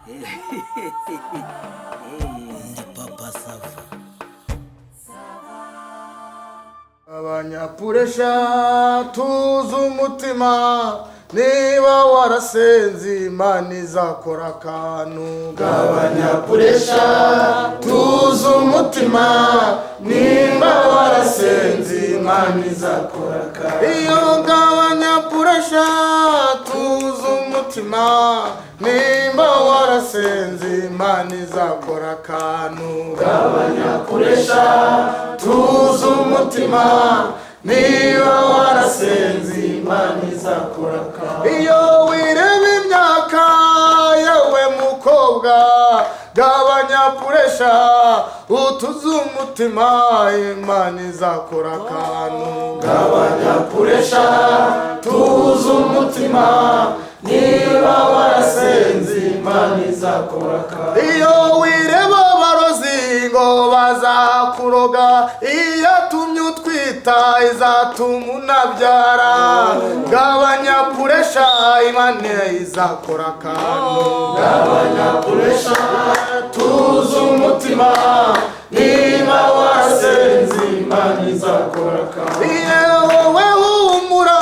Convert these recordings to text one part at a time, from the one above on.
Ndi Papa Sava. Abanyapuresha, tuzi umutima. Niba warasenze, Imana izakora akantu. Gabanya pressure, tuzi umutima. Nimba warasenze, Imana izakora akantu. Iyo gabanya pressure, tuzi umutima. Nimba warasenze, Imana izakora akantu. Gabanya pressure, tuzi umutima. Niba warasenze, Imana izakora akantu. Iyo wireba imyaka yewe mukobwa, gabanya pressure, utuze umutima, Imana izakora akantu. Gabanya pressure, tuze umutima. Niba warasenze, Imana izakora akantu. Iyo wireba abarozi ngo bazakuroga, iyo atumye utwita izatuma unabyara. Gabanya pressure, Imana izakora akantu. Gabanya pressure, tuze umutima. Niba warasenze, Imana izakora akantu. Iyo wowe humura,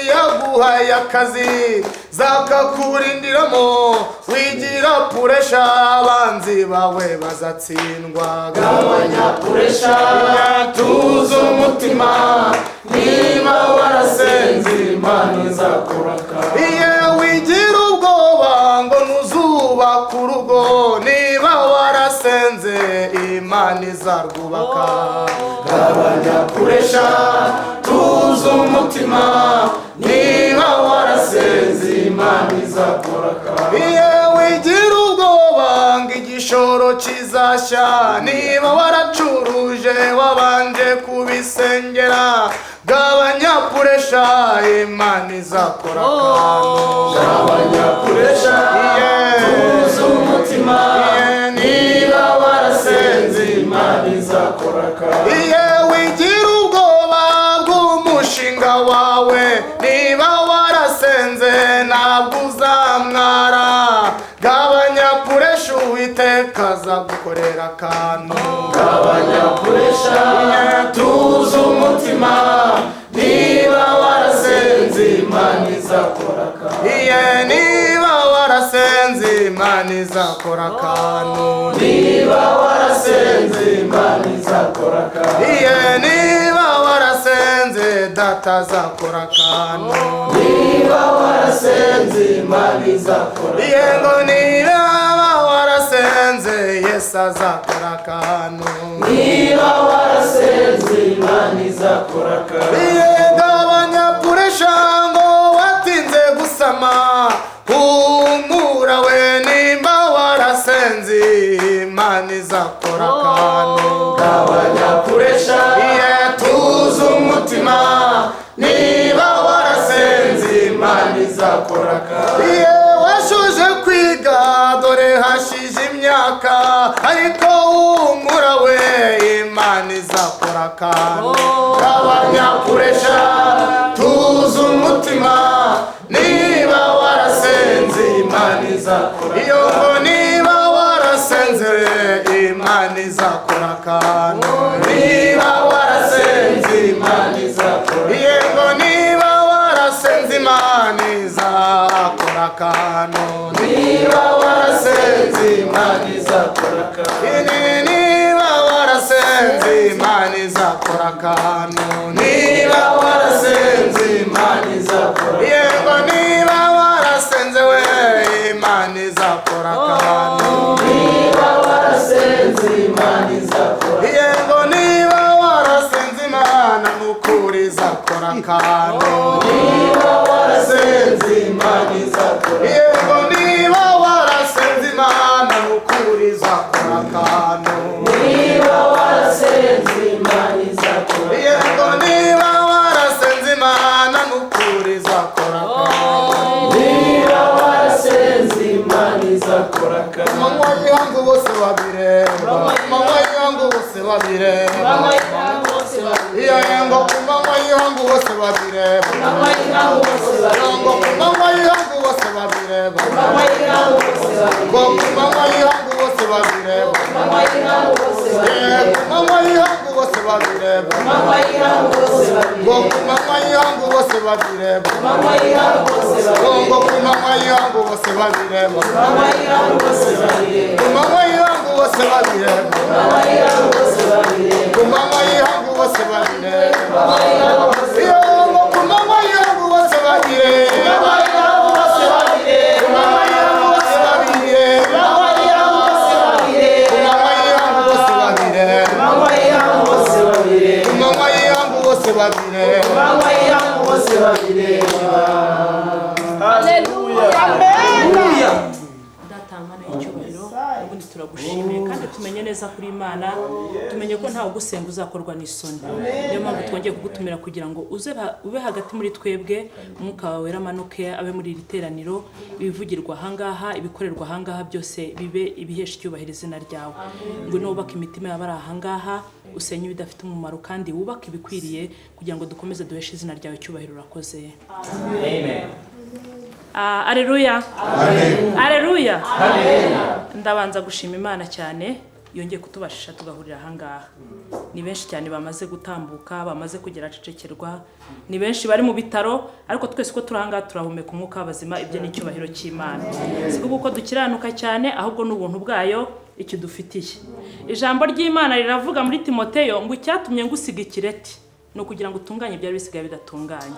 iyaguhaye akazi zakakurindiramo. Wigira pressure, abanzi bawe bazatsindwa. Gabanya pressure, tuze umutima. Niba warasenze, Imana izakora akantu. Iyo wigira ubwoba ngo ntuzubaka urugo, niba warasenze, Imana izarwubaka. Gabanya pressure, tuze umutima. Niba warasenze, Imana izakora akantu. Iyo wigira ubwoba ngo igishoro kizashya, niba waracuruje wabanje kubisengera, gabanya pressure, Imana izakora akantu. Gabanya pressure, tuze umutima. Niba warasenze, Imana izakora akantu. Iyo wigira ubwoba bw'umushinga wawe, niba warasenze ntabwo uzamwara. Gabanya pressure, Uwiteka azagukorera akantu. Gabanya pressure, tuze umutima. Niba warasenze, Imana izakora akantu. Iye niba warasenze, Imana izakora akantu. Niba warasenze, Imana izakora akantu. Iye niba warasenze, Data azakora akantu. Niba warasenze, Imana izakora. Iye ngo niba warasenze, Yesu azakora akantu. Niba warasenze, Imana izakora akantu. Iye gabanya pressure ngo watinze gusama, humura we, nimba warasenze, Imana izakora akantu. Gabanya pressure. Iye tuze umutima. Niba warasenze, Imana izakora akantu. Iye washuje kwiga, dore hashije imyaka, ariko humura we, Imana izakora akantu. Gabanya pressure, tuze umutima. Niba warasenze, Imana izakora. Iyo ngo niba warasenze, Imana izakora akantu. Niba warasenze, Imana izakora. Yego, niba warasenze, Imana izakora akantu. Niba warasenze, Imana izakora akantu. Niba warasenze, Imana izakora akantu. Niba warasenze, Imana izakora. Yego, niba warasenze we, Imana izakora akantu. Niba warasenze, Imana izakora. Yego, niba warasenze, Imana nukuri izakora akantu. Niba warasenze, Imana izakora. Yego, niba warasenze, Imana nukuri izakora akantu. Niba warasenze, Imana izakora. Yego, niba warasenze, Imana nukuri izakora akantu. Niba warasenze, Imana izakora akantu. Manywa y'ihangu bose babireba, manywa y'ihangu bose babireba. Iyo ngo ku manywa y'ihangu bose babireba, ngo ku manywa y'ihangu bose babireba, ngo Ngo ku manywa y'ihangu bose babireba, ngo ku manywa y'ihangu bose babireba, ku manywa y'ihangu bose babireba, ku manywa y'ihangu bose babireba, iyo ngo ku manywa y'ihangu bose babireba, ku manywa y'ihangu bose babireba, ku manywa y'ihangu bose babireba, ku manywa y'ihangu bose babireba. Data Mana y'icyubahiro, ubundi turagushimiye kandi tumenye neza kuri Imana, tumenye ko ntawe ugusenga uzakorwa n'isoni. Niyo mpamvu twongeye kugutumira kugira ngo uze ube hagati muri twebwe, umwuka wawe wera amanuke abe muri iri teraniro, ibivugirwa ahangaha, ibikorerwa ahangaha byose bibe ibihesha icyubahiro izina ryawe. Ngwino wubake imitima y'abari ahangaha, usenye ibidafite umumaro kandi wubake ibikwiriye kugira ngo dukomeze duheshe izina ryawe icyubahiro. Urakoze. Ah, aleluya. Aleluya. Ndabanza gushima Imana cyane yongeye kutubashisha tugahurira ahangaha. Ni benshi cyane bamaze gutambuka, bamaze kugera acecekerwa, ni benshi bari mu bitaro, ariko twese uko turi ahangaha turahumeka umwuka w'abazima. Ibyo ni icyubahiro cy'Imana. Si kuko dukiranuka cyane, ahubwo ni ubuntu bwayo ikidufitiye. Ijambo ry'Imana riravuga muri Timoteyo ngo icyatumye ngusiga ikireti ni ukugira ngo utunganye ibyari bisigaye bidatunganye.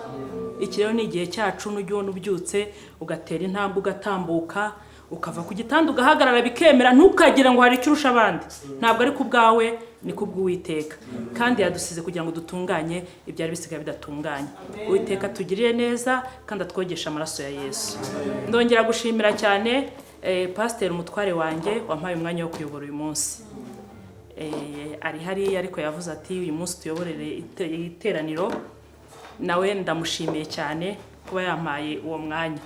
Iki rero ni igihe cyacu. N'ujya ubona ubyutse ugatera intambwe, ugatambuka, ukava ku gitanda ugahagarara bikemera, ntukagire ngo hari icyo urusha abandi. Ntabwo ari ku bwawe, ni ku bw'Uwiteka, kandi yadusize kugira ngo dutunganye ibyari bisigaye bidatunganye. Uwiteka tugirire neza kandi atwogeshe amaraso ya Yesu. Ndongera gushimira cyane pasiteri umutware wanjye wampaye umwanya wo kuyobora uyu munsi. Ari hariya, ariko yavuze ati uyu munsi tuyoborere iteraniro. Nawe ndamushimiye cyane kuba yampaye uwo mwanya.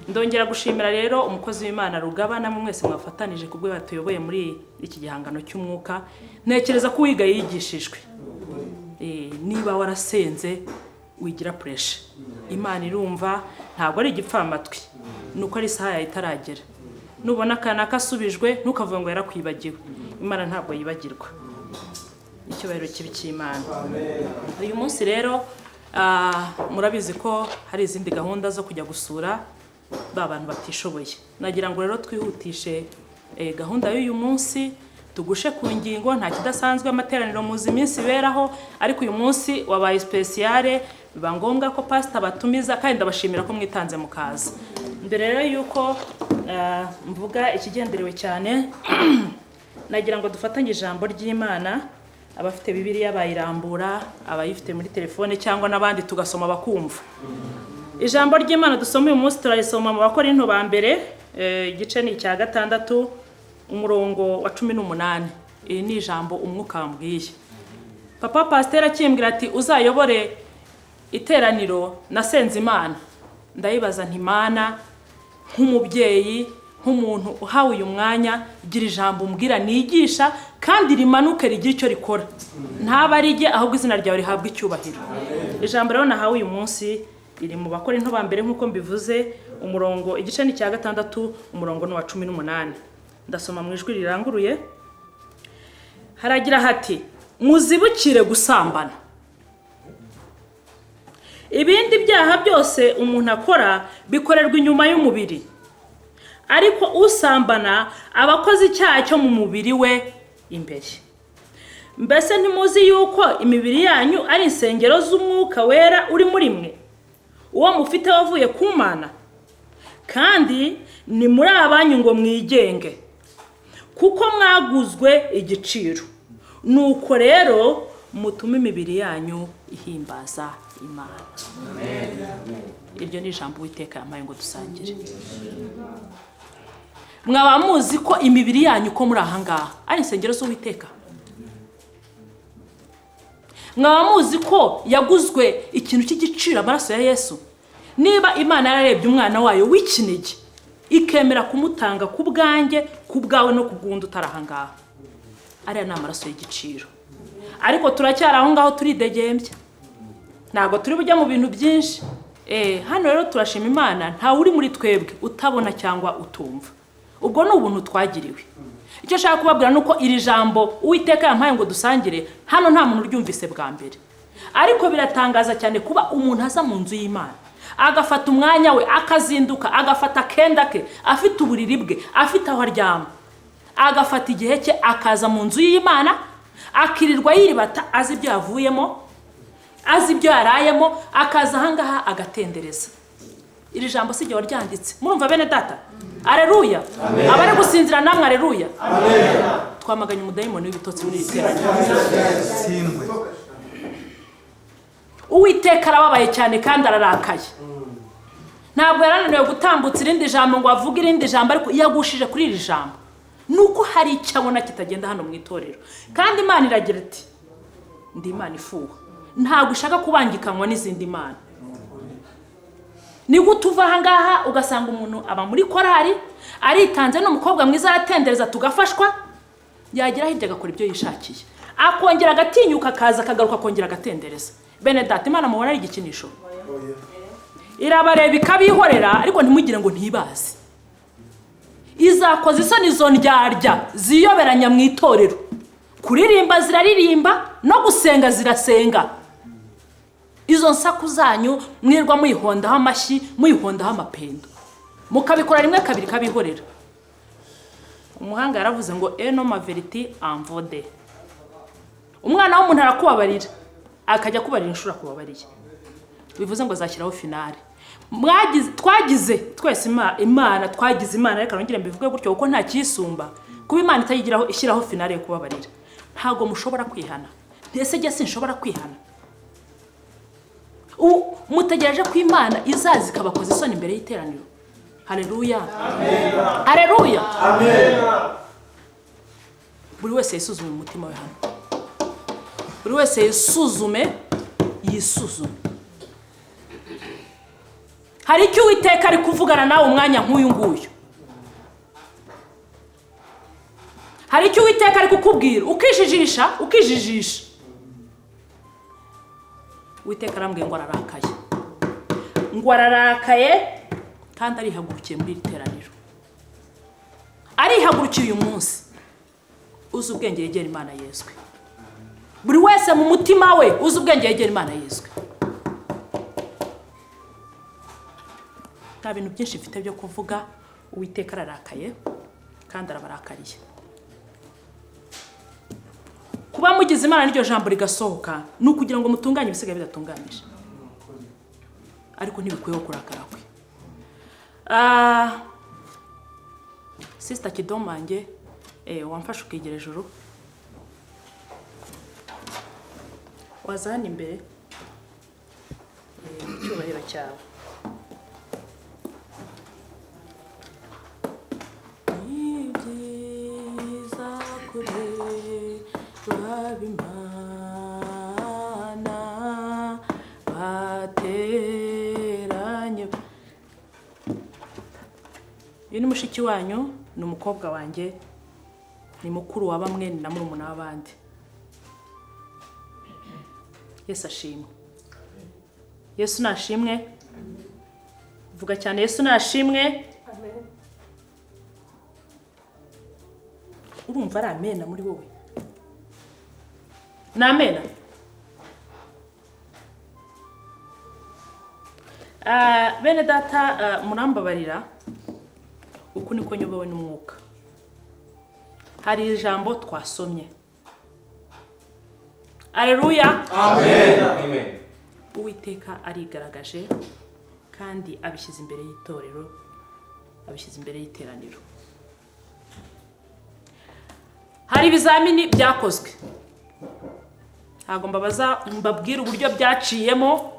Ndongera gushimira rero umukozi w'Imana Rugaba, namwe mwese mwafatanije kubwo batuyoboye muri iki gihangano cy'umwuka. Ntekereza ko uwiga yigishijwe. Niba warasenze wigira pressure, Imana irumva, ntabwo ari igipfamatwi, nuko ari isaha yawe itaragera. Nubona akana kasubijwe ntukavuge ngo yarakwibagiwe. Imana ntabwo yibagirwa. Icyubahiro kibi cy'Imana. Uyu munsi rero murabizi ko hari izindi gahunda zo kujya gusura ba bantu batishoboye. Nagira ngo rero twihutishe gahunda y'uyu munsi, tugushe ku ngingo. Nta kidasanzwe, amateraniro muzi iminsi iberaho, ariko uyu munsi wabaye spéciale, biba ngombwa ko pastor batumiza, kandi ndabashimira ko mwitanze mukaza. Mbere rero yuko mvuga ikigenderewe cyane, nagira ngo dufatanye ijambo ry'Imana. Abafite Bibiliya bayirambura, abayifite muri telefone cyangwa n'abandi tugasoma bakumva. Ijambo ry'Imana dusoma uyu munsi turarisoma mu Bakorinto ba mbere, igice ni icya 6, umurongo wa 18. Iri ni ijambo umwuka wambwiye. Papa pasiteri akimbwira ati uzayobore iteraniro, nasenze Imana ndayibaza nti Mana, nk'umubyeyi, nk'umuntu uhawe uyu mwanya, gira ijambo umbwira nigisha kandi rimanuke rigire icyo rikora, ntaba arijye ahubwo izina ryawe rihabwe icyubahiro. Ijambo rero nahawe uyu munsi riri mu Bakorinto ba mbere nk'uko mbivuze, umurongo igice ni icya 6, umurongo ni uwa 18. Ndasoma mu ijwi riranguruye. Haragira hati: muzibukire gusambana. Ibindi byaha byose umuntu akora bikorerwa inyuma y'umubiri, ariko usambana aba akoze icyaha cyo mu mubiri we imbere. Mbese ntimuzi yuko imibiri yanyu ari insengero z'umwuka wera uri muri mwe, uwo mufite wavuye ku Mana, kandi ni muri abanyu ngo mwigenge, kuko mwaguzwe igiciro. Nuko rero mutume imibiri yanyu ihimbaza Imana. Iryo ni ijambo Uwiteka yampaye ngo dusangire. Mwaba muzi ko imibiri yanyu ko muri ahangaha ari insengero z'Uwiteka? Mwaba muzi ko yaguzwe ikintu cy'igiciro, amaraso ya Yesu? Niba Imana yararebye umwana wayo w'ikinege ikemera kumutanga ku bwanjye, ku bwawe no ku bw'undi utari ahangaha, ariya ni amaraso y'igiciro. Ariko turacyari aho ngaho turidegembya, ntabwo turi bujya mu bintu byinshi. Hano rero turashima Imana, ntawe uri muri twebwe utabona cyangwa utumva. Ubwo ni ubuntu twagiriwe. Icyo nshaka kubabwira ni uko iri jambo Uwiteka yampaye ngo dusangire hano nta muntu uryumvise bwa mbere. Ariko biratangaza cyane kuba umuntu aza mu nzu y'Imana agafata umwanya we, akazinduka, agafata akenda ke, afite uburiri bwe, afite aho aryama, agafata igihe cye akaza mu nzu y'Imana, akirirwa yiribata azi ibyo yavuyemo, azi ibyo yarayemo, akaza ahangaha agatendereza. Iri jambo si ryo waryanditse. Murumva bene data? Aleluya. Abari gusinzira namwe aleluya. Twamaganye umudayimoni w'ibitotsi muri iri teraniro. Uwiteka arababaye cyane kandi ararakaye. Ntabwo yarananiwe gutambutsa irindi jambo ngo avuge irindi jambo, ariko yagushije kuri iri jambo. Nuko hari icyo abona kitagenda hano mu itorero. Kandi Imana iragira iti ndi Imana ifuha, ntabwo ishaka kubangikanywa n'izindi mana. Ni gute uva aha ngaha ugasanga umuntu aba muri korari aritanze, n'umukobwa mwiza aratendereza tugafashwa, yagera hirya agakora ibyo yishakiye, akongera agatinyuka akaza akagaruka akongera agatendereza. Bene data, Imana mubona ari igikinisho? Irabareba ikabihorera, ariko ntimugire ngo ntibazi. Izakoza isoni izo ndyarya ziyoberanya mu itorero. Kuririmba ziraririmba, no gusenga zirasenga. Izo nsaku zanyu mwirwa muyihondaho amashyi, muyihondaho amapendo, mukabikora rimwe kabiri kabihorera. Umuhanga yaravuze ngo eno ma verite envode. Umwana w'umuntu arakubabarira, akajya kubarira inshuro akubabariye, bivuze ngo azashyiraho finale. Twagize twese Imana, twagize Imana, reka nongere mbivuge gutyo kuko nta kisumba kuba Imana itayigiraho ishyiraho finale yo kubabarira. Ntabwo mushobora kwihana. Ese jye sinshobora kwihana? Mutegereje ko Imana izaza ikabakoza isoni imbere y'iteraniro? Haleluya. Haleluya. Buri wese yisuzume umutima we hano. Buri wese yisuzume, yisuzume. Hari icyo Uwiteka ari kuvugana nawe umwanya nk'uyu nguyu. Hari icyo Uwiteka ari kukubwira, ukijijisha, ukijijisha. Uwiteka arambwiye ngo ararakaye. Ngo ararakaye kandi arihagurukiye muri iri teraniro. Arihagurukiye uyu munsi. Uzi ubwenge yegera Imana yezwe. Buri wese mu mutima we uzi ubwenge yegera Imana yezwe. Nta bintu byinshi mfite byo kuvuga. Uwiteka ararakaye kandi arabarakariye. Kuba mugize Imana n'iryo jambo rigasohoka ni ukugira ngo mutunganye ibisigaye bidatunganyije, ariko ntibikwiye kurakara kwe. Sister Kidomange, wamfashe ukigera ejuru, waza hano imbere mu cyubahiro cyawe. Ni byiza kureba Imana bateranye. Uyu ni mushiki wanyu, ni umukobwa wanjye, ni mukuru wa bamwe, ni na murumuna w'abandi. Yesu ashimwe. Yesu nashimwe. Vuga cyane, Yesu nashimwe. Urumva ari amena muri wowe? Ni amena? Bene data, murambabarira, uku niko nyobowe n'umwuka. Hari ijambo twasomye. Aleluya. Amen. Uwiteka arigaragaje kandi abishyize imbere y'itorero, abishyize imbere y'iteraniro. Hari ibizamini byakozwe. Ntabwo mbabaza mbabwira uburyo byaciyemo,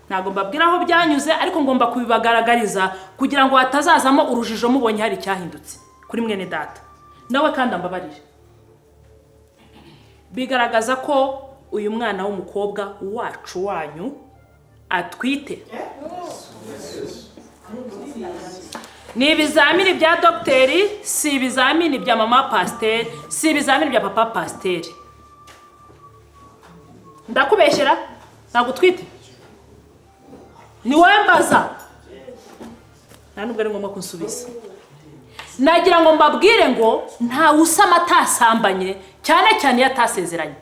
ntabwo mbabwira aho byanyuze, ariko ngomba kubibagaragariza kugira ngo hatazazamo urujijo mubonye hari icyahindutse kuri mwene data. Nawe kandi ambabarire. Bigaragaza ko uyu mwana w'umukobwa wacu wanyu atwite. Ni ibizamini bya dogiteri, si ibizamini bya mama pasiteri, si ibizamini bya papa pasiteri. Ndakubeshyera? Ntabwo utwite? Ni wowe mbaza. Nta nubwo ari ngombwa kunsubiza. Nagira ngo mbabwire ngo ntawe usama atasambanye, cyane cyane iyo atasezeranye.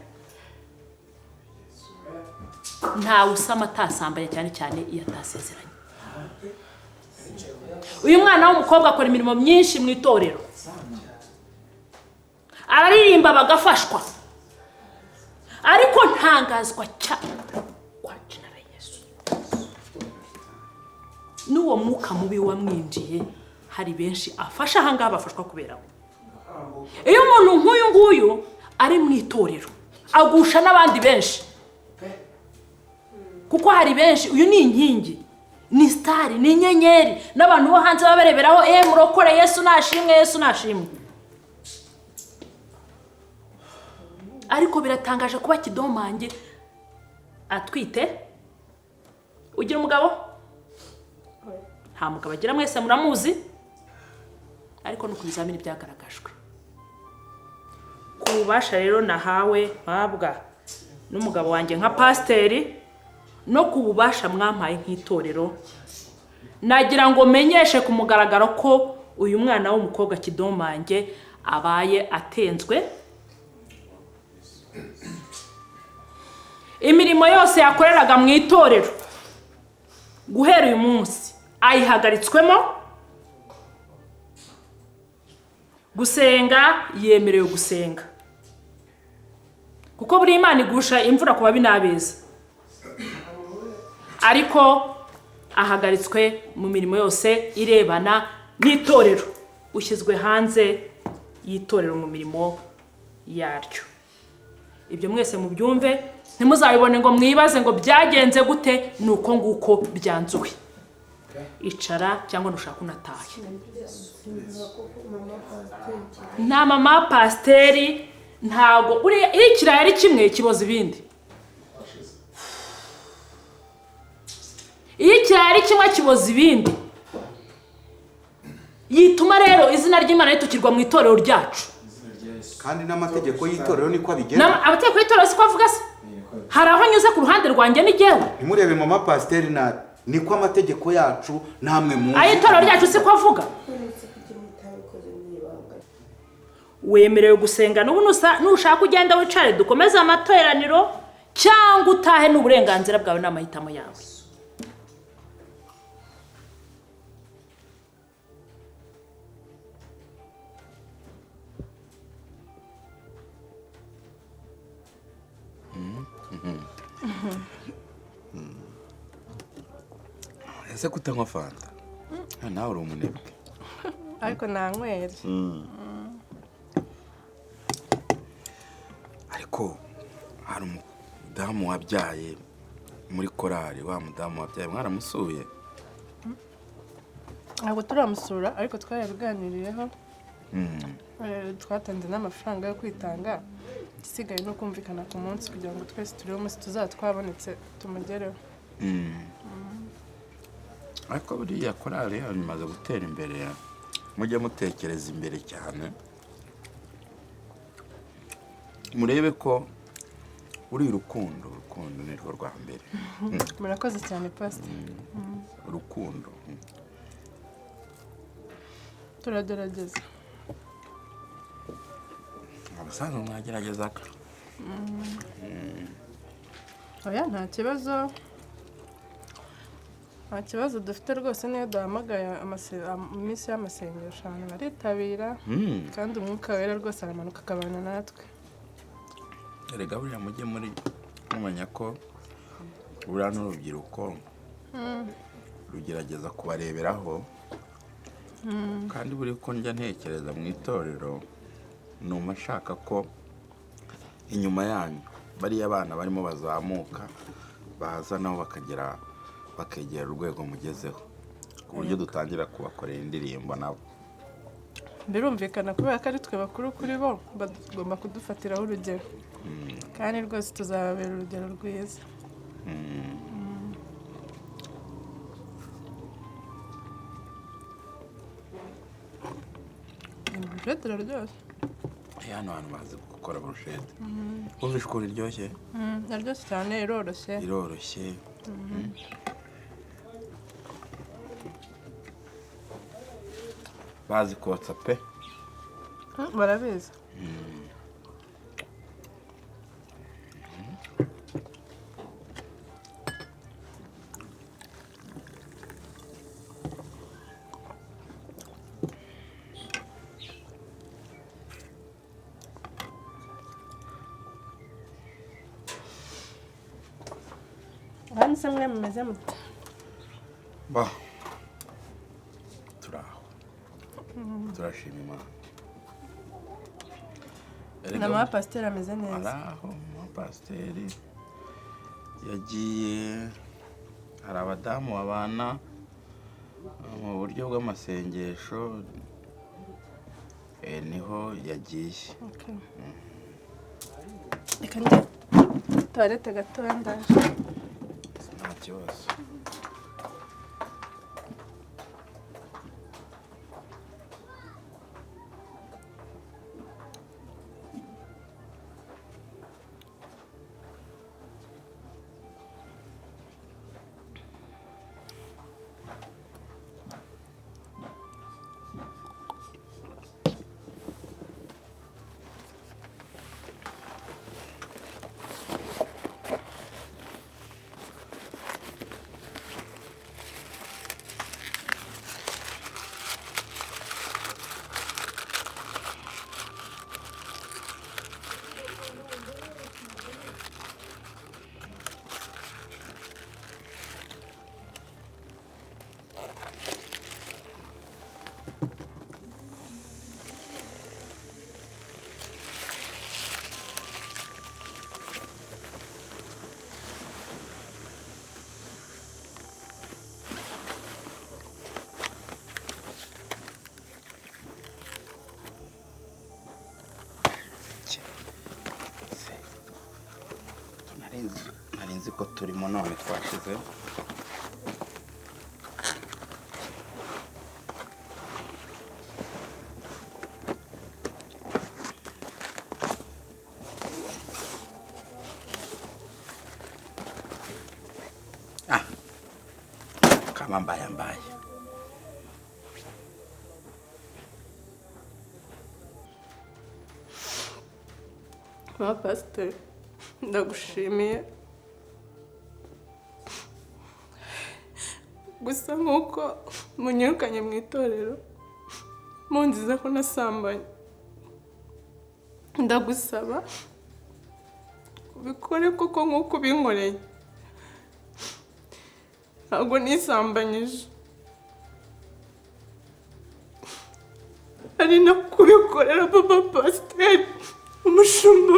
Ntawe usama atasambanye, cyane cyane iyo atasezeranye. Uyu mwana w'umukobwa akora imirimo myinshi mu itorero, araririmba bagafashwa, ariko ntangazwa cyane kwa jina la Yesu n'uwo mwuka mubi wamwinjiye. Hari benshi afasha ahangaha bafashwa kubera we. Iyo umuntu nk'uyu nguyu ari mu itorero agusha n'abandi benshi, kuko hari benshi. Uyu ni inkingi, ni star, ni inyenyeri, n'abantu bo hanze baba bareberaho. Murokore, Yesu nashimwe, Yesu nashimwe. Ariko biratangaje kuba Kidomange atwite. Ugira umugabo? Nta mugabo agira, mwese muramuzi. Ariko no ku bizamini byagaragajwe. Ku bubasha rero nahawe mpabwa n'umugabo wanjye nka pasiteri, no ku bubasha mwampaye nk'itorero, nagira ngo menyeshe ku mugaragaro ko uyu mwana w'umukobwa Kidomange abaye atenzwe. Imirimo yose yakoreraga mu itorero guhera uyu munsi ayihagaritswemo. Gusenga yemerewe gusenga, kuko buri Imana igusha imvura ku babi n'abeza, ariko ahagaritswe mu mirimo yose irebana n'itorero, ushyizwe hanze y'itorero mu mirimo yaryo. Ibyo mwese mubyumve, ntimuzabibone ngo mwibaze ngo byagenze gute, ni uko nguko byanzuwe. Icara cyangwa nushaka unatahe. Nta mama pasiteri, ntago uriya iyo ikirayi ari kimwe kiboza ibindi. Iyo ikirayi ari kimwe kiboza ibindi. Yituma rero izina ry'Imana ritukirwa mu itorero ryacu. Kandi n'amategeko y'itorero niko abigena. Amategeko y'itorero siko avuga se? Hari aho nyuze ku ruhande rwanjye n'igewe. Ntimurebe mama pasiteri nabi, niko amategeko yacu namwe muzi. Ay'itorero ryacu siko avuga. Wemerewe gusenga n'ubu nushaka ugenda wicare dukomeze amateraniro, cyangwa utahe, n'uburenganzira bwawe n'amahitamo yawe. Ese kutanywa fanta? Nawe uri umunebwe. Ariko nanywera. Ariko hari umudamu wabyaye muri korali, wa mudamu wabyaye mwaramusuye? Ntabwo turamusura, ariko twarabiganiriyeho. Twatanze n'amafaranga yo kwitanga, igisigaye no kumvikana ku munsi kugira ngo twese turebe umunsi tuzaba twabonetse tumugereho. Ariko buriya korali yanyu imaze gutera imbere, mujye mutekereza imbere cyane, murebe ko uri urukundo, urukundo ni rwo rwa mbere. Murakoze cyane pasiteri. Urukundo turagerageza. Abasaza mwageragezaga. Oya, nta kibazo, nta kibazo dufite rwose. Niyo duhamagaye iminsi y'amasengesho abantu baritabira, kandi umwuka wera rwose aramanuka akabana natwe. Erega buriya mujye muri mumenya ko buriya n'urubyiruko rugerageza kubareberaho, kandi buri ko njya ntekereza mu itorero numva nshaka ko inyuma yanyu bariya abana barimo bazamuka baza nabo bakagera bakegera urwego mugezeho, ku buryo dutangira kubakorera indirimbo nabo. Birumvikana kubera ko ari twe bakuru kuri bo, bagomba kudufatiraho urugero, kandi rwose tuzababera urugero rwiza. Burushete iraryoshye. Hano hantu bazi gukora burushete. Wumvise ukuntu iryoshye? Iraryoshye cyane, iroroshye. Iroroshye. Bazi kotsa pe. Barabizi. Abandi se mwe mumeze mute? Ba, turaho, turashima Imana. Na mama pasiteri ameze neza? Araho, mama pasiteri yagiye. Hari abadamu babana mu buryo bw'amasengesho, niho yagiye. Okay. Reka njye toilette gatoya, ndaje. Nta kibazo. Se, nari nzi ko turimo none twashize. Ah, kama mbaya mbaya. Mama pasiteri, ndagushimiye. Gusa nk'uko munyirukanye mu itorero munziza ko nasambanye, ndagusaba ubikore koko nk'uko ubinkoreye. Ntabwo nisambanyije, ari no kubikorera papa pasiteri umushumba.